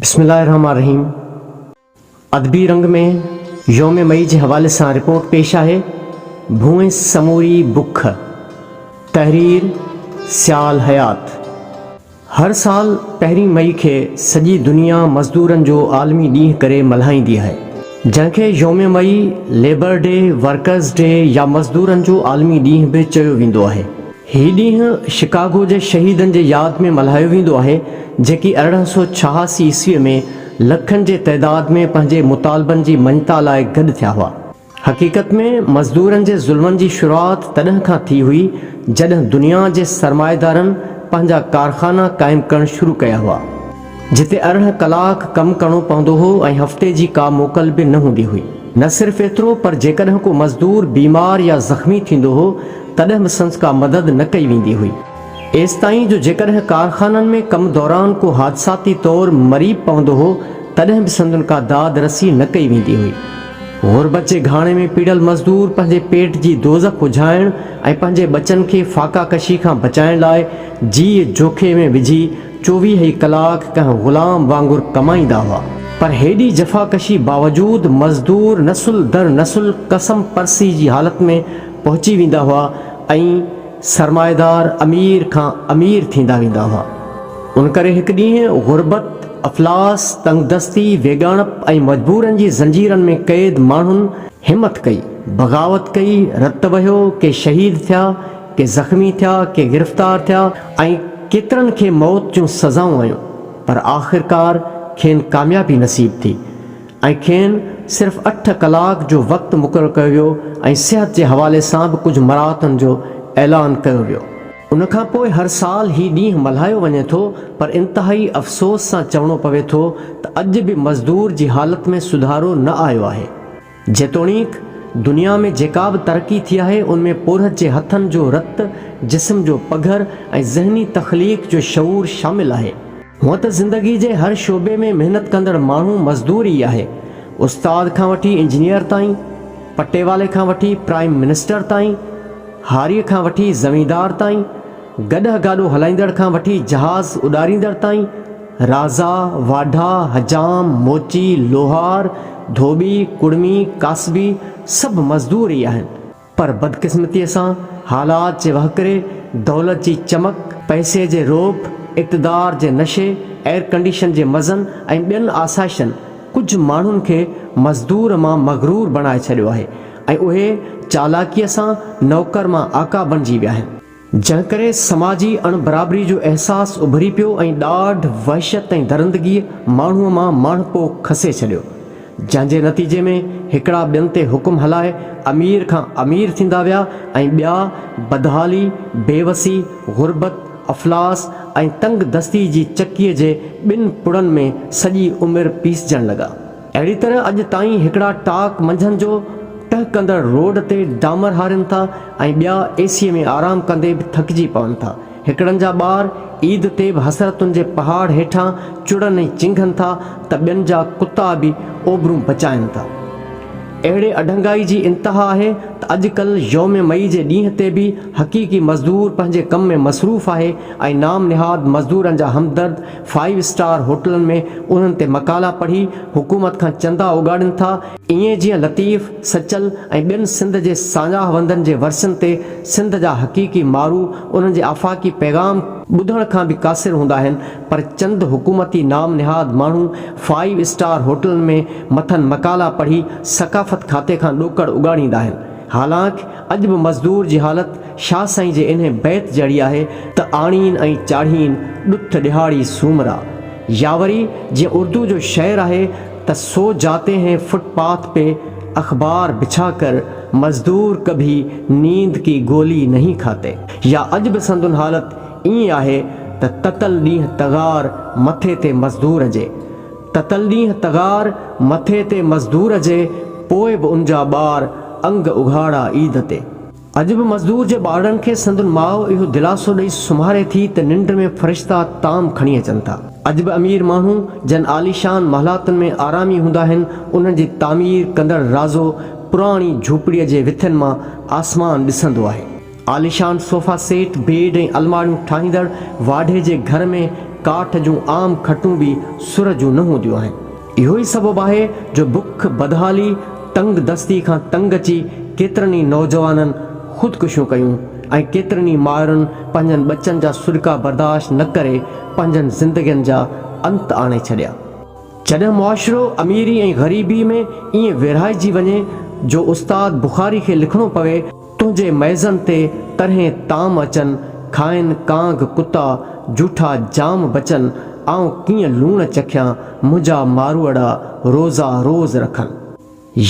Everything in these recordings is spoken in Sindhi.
بسم الله الرحمٰن الرحيم ادبي رنگ ۾ يوم مئي جي حوالي سان رپورٽ پيش آهي ڀونء سموري بک تحرير سيال حيات هر سال پهرين مئي کي سڄي دنيا مزدورن جو عالمي ڏينهن ڪري ملهائيندي آهي جنهن کي يوم مئي، ليبر ڊي، ورڪرز ڊي يا مزدورن جو عالمي ڏينهن به چيو ويندو آهي. هي ڏينهن شڪاگو جي شهيدن جي ياد ۾ ملهايو ويندو آهي، جيڪي 1886 عيسويء ۾ لکن جي تعداد ۾ پنهنجي مطالبن جي مڃتا لاء گڏ ٿيا هئا. حقيقت ۾ مزدورن جي ظلمن جي شروعات تڏهن کان ٿي هئي، جڏهن دنيا جي سرمائيدارن پنهنجا ڪارخانا قائم ڪرڻ شروع ڪيا هئا، جتي 18 ڪلاڪ ڪم ڪرڻو پوندو هو ۽ هفتي جي ڪا موڪل به نه هوندي هئي. نه صرف ايترو پر جيڪڏهن ڪو مزدور بيمار يا زخمي ٿيندو هو تڏهن به سندس ڪا مدد نه ڪئي ويندي هئي. ايستائين جو جيڪڏهن ڪارخانن ۾ ڪم دوران ڪو حادثاتي طور مري به پوندو هو تڏهن به سندن ڪا داد رسي نه ڪئي ويندي هئي. غربت جي گهاڻي ۾ پيڙيل مزدور پنهنجي پيٽ جي دوزخ اجهائڻ ۽ پنهنجي ٻچن کي فاقا ڪشي کان بچائڻ لاء جيء جوکي ۾ وجهي چوويهه ئي ڪلاڪ ڪنهن غلام وانگر ڪمائيندا هئا. پر هيڏي جفاڪشي باوجود مزدور نسل در نسل قسم پرسي جي حالت ۾ پهچي ويندا هئا ۽ سرمائيدار امير کان امير ٿيندا ويندا هئا. ان ڪري هڪ ڏينهن غربت، افلاس، تنگدستي، ويڳاڻپ ۽ مجبورن جي زنجيرن ۾ قيد ماڻهن همت ڪئي، بغاوت ڪئي، رت وهيو، ڪي شهيد ٿيا، ڪي زخمي ٿيا، ڪي گرفتار ٿيا ۽ ڪيترن کي موت جون سزائون آيون، پر آخرڪار کين ڪاميابي نصيب ٿي ۽ کين صرف اٺ ڪلاڪ جو وقت مقرر ڪيو ويو ۽ صحت جي حوالي سان به ڪجهه مراعتن جو اعلان ڪيو ويو. ان کان پوء هر سال هي ڏينهن ملهايو وڃي ٿو، پر انتهائي افسوس سان چوڻو پوي ٿو ته اڄ به مزدور جي حالت ۾ سڌارو نه آيو آهي. جيتوڻيڪ دنيا ۾ جيڪا به ترقي ٿي آهي ان ۾ پورهيت جي هٿن جو رت، جسم جو پگهر ۽ ذهني تخليق جو شعور شامل آهي. هونء ته زندگي جي هر شعبي ۾ محنت ڪندڙ ماڻهو مزدور ئي آهي. استاد کان وٺي انجنيئر تائين، پٽيوالي کان وٺي پرائيم منسٽر تائين، هاريء کان وٺي زميندار تائين، گڏهه گاڏو هلائيندڙ کان وٺي جهاز اڏاريندڙ تائين، رازا، واڍا، حجام، موچي، لوهار، ڌوٻي، ڪڙمي، ڪاسبي سڀ مزدور ئي آهن. پر بدقسمتيء سان حالات جي وهڪري، دولت جي چمڪ، پئسي جي رعب، اقتدار جي نشي، ايئرڪنڊيشن جي مزن ۽ ٻين آسائشن ڪجهه ماڻهن کي مزدور مان مغرور بڻائي ڇڏيو آهي ۽ اهي چالاڪيء سان نوڪر مان آقا بڻجي ويا آهن. جنهن ڪري سماجي اڻ برابري جو احساس اڀري پيو ۽ ڏاڍ، وحشت ۽ درندگيء ماڻهوء مان ماڻهپو کسي ڇڏيو، جنهن جي نتيجي ۾ هڪڙا ٻين تي حڪم هلائي امير کان امير ٿيندا ويا ۽ ٻيا بدحالي، بيوسي، غربت، افلاس ۽ تنگ دستي جي چڪيء جي ٻن پڙن ۾ سڄي عمر پيسجڻ لڳا. اهڙي طرح اڄ تائين هڪڙا ٽاڪ منجهند جو ٽهڪندڙ روڊ تي ڊامر هارين ٿا ۽ ٻيا اي سي ۾ آرام ڪندي به ٿڪجي پون ٿا. هڪڙن جا ٻار عيد تي به حسرتن جي پهاڙ هيٺان چڙن ۽ چنگهن ٿا ته ٻين جا ڪتا به اوبرون بچائن ٿا. اهڙي اڍنگائي جي انتها آهي ته اڄ ڪلهه يوم مئي جي ڏينهن تي به حقيقي مزدور پنهنجي ڪم ۾ مصروف آهي ۽ نام نهاد مزدورن جا همدرد فائيو اسٽار هوٽلن ۾ انهن تي مقالا پڙهي حڪومت کان چندا اوڳاڙين ٿا، ائين جيئن لطيف، سچل ۽ ٻين سنڌ جي ساڃاهه وندن جي ورثن تي سنڌ جا حقيقي مارو انهن جي آفاقي پيغام ٻڌڻ کان به قاصر هوندا آهن پر چند حڪومتي نام نهاد ماڻهو فائيو اسٽار هوٽلن ۾ مٿن مقالا پڙهي ثقافت کاتي کان ڏوڪڙ اڳاڙيندا آهن. حالانڪ اڄ به مزدور جي حالت شاهه سائين جي انهي بيت جهڙي آهي ته آڻين ۽ چاڙهين ڏٿ ڏهاڙي سومرا يا وري جيئن اردو جو شعر آهي ته سو جاتي هين فٽ پاٿ پي اخبار بڇا ڪر مزدور ڪڀي نيند ڪي گولي نهين کاتي يا اڄ به سندن حالت ائين آهي ته تتل ڏينهن تغار مٿي تي مزدور جي تتل ڏينهن تغار مٿي تي مزدور جي پوء به ان جا ٻار انگ اگهاڙا عيد تي. اڄ به مزدور جي ٻارڙن کي سندن ماء اهو دلاسو ڏئي سمهاري ٿي ته ننڊ ۾ فرشتا طعام کڻي اچن ٿا. اڄ به امير ماڻهو جن عاليشان محلاتن ۾ آرامي هوندا آهن انهن جي تعمير ڪندڙ رازو پراڻي جهوپڙيء جي وٿين مان آسمان ڏسندو آهي. عاليشان صوفا سيٽ، بيڊ ۽ الماڙيون ٺاهيندڙ واڍي جي گهر ۾ ڪاٺ جون عام کٽون به سر جون نه هونديون آهن. اهو ئي سبب آهي جو بک، بدحالي، تنگ دستي کان تنگ اچي ڪيترن ئي نوجوانن خودڪشيون ڪيون ۽ ڪيترن ئي مائرن پنهنجن ٻچن جا سڏڪا برداشت نه ڪري پنهنجن زندگين جا انت آڻي ڇڏيا. جڏهن معاشرو اميري ۽ غريبي ۾ ائين ورهائجي وڃي جو استاد بخاري کي لکڻو پوي، تنهنجي ميزن تي طرحين طعام اچن، کائن ڪانگ ڪتا، جوٺا جام بچن، آئون ڪيئن لوڻ چکيان، منهنجا ماروئڙا روزا روز رکن.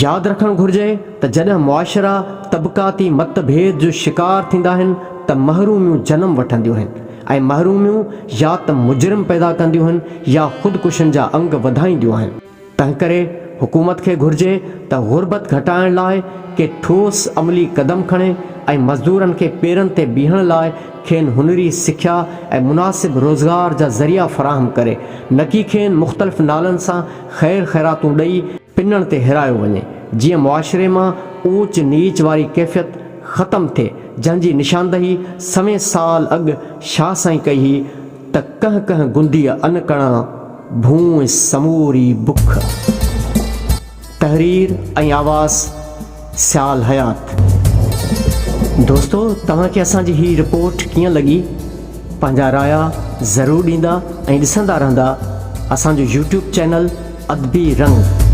ياد رکڻ گهرجي ته جڏهن معاشرا طبقاتي مت ڀيد جو شڪار ٿيندا آهن ته محروميون جنم وٺنديون آهن ۽ محروميون يا ته مجرم پيدا ڪنديون آهن يا خودڪشين جا انگ وڌائينديون آهن. تنهنڪري حڪومت کي گهرجي ته غربت گهٽائڻ لاء ڪي ٺوس عملي قدم کڻي ۽ مزدورن کي پيرن تي بيهڻ لاء کين هنري سکيا ۽ مناسب روزگار جا ذريعا فراهم ڪري نه ڪي کين مختلف نالن سان خير خيراتون ڏئي پنڻ تي هيرايو وڃي جيئن معاشري مان اوچ نيچ واري ڪيفيت ختم ٿئي جنهن جي نشاندهي سوين سال اڳ شاهه سائين ڪئي هئي ته ڪنهن ڪنهن گنديء ان ڪڻا ڀونء سموري بک. تحرير ۽ آواز سيال حيات. دوستو توهان کي اسان جي هي رپورٽ ڪيئن لڳي پنهنجا رايا ضرور ڏيندا ۽ ڏسندا رهندا اسان جو يوٽيوب چينل ادبي رنگ.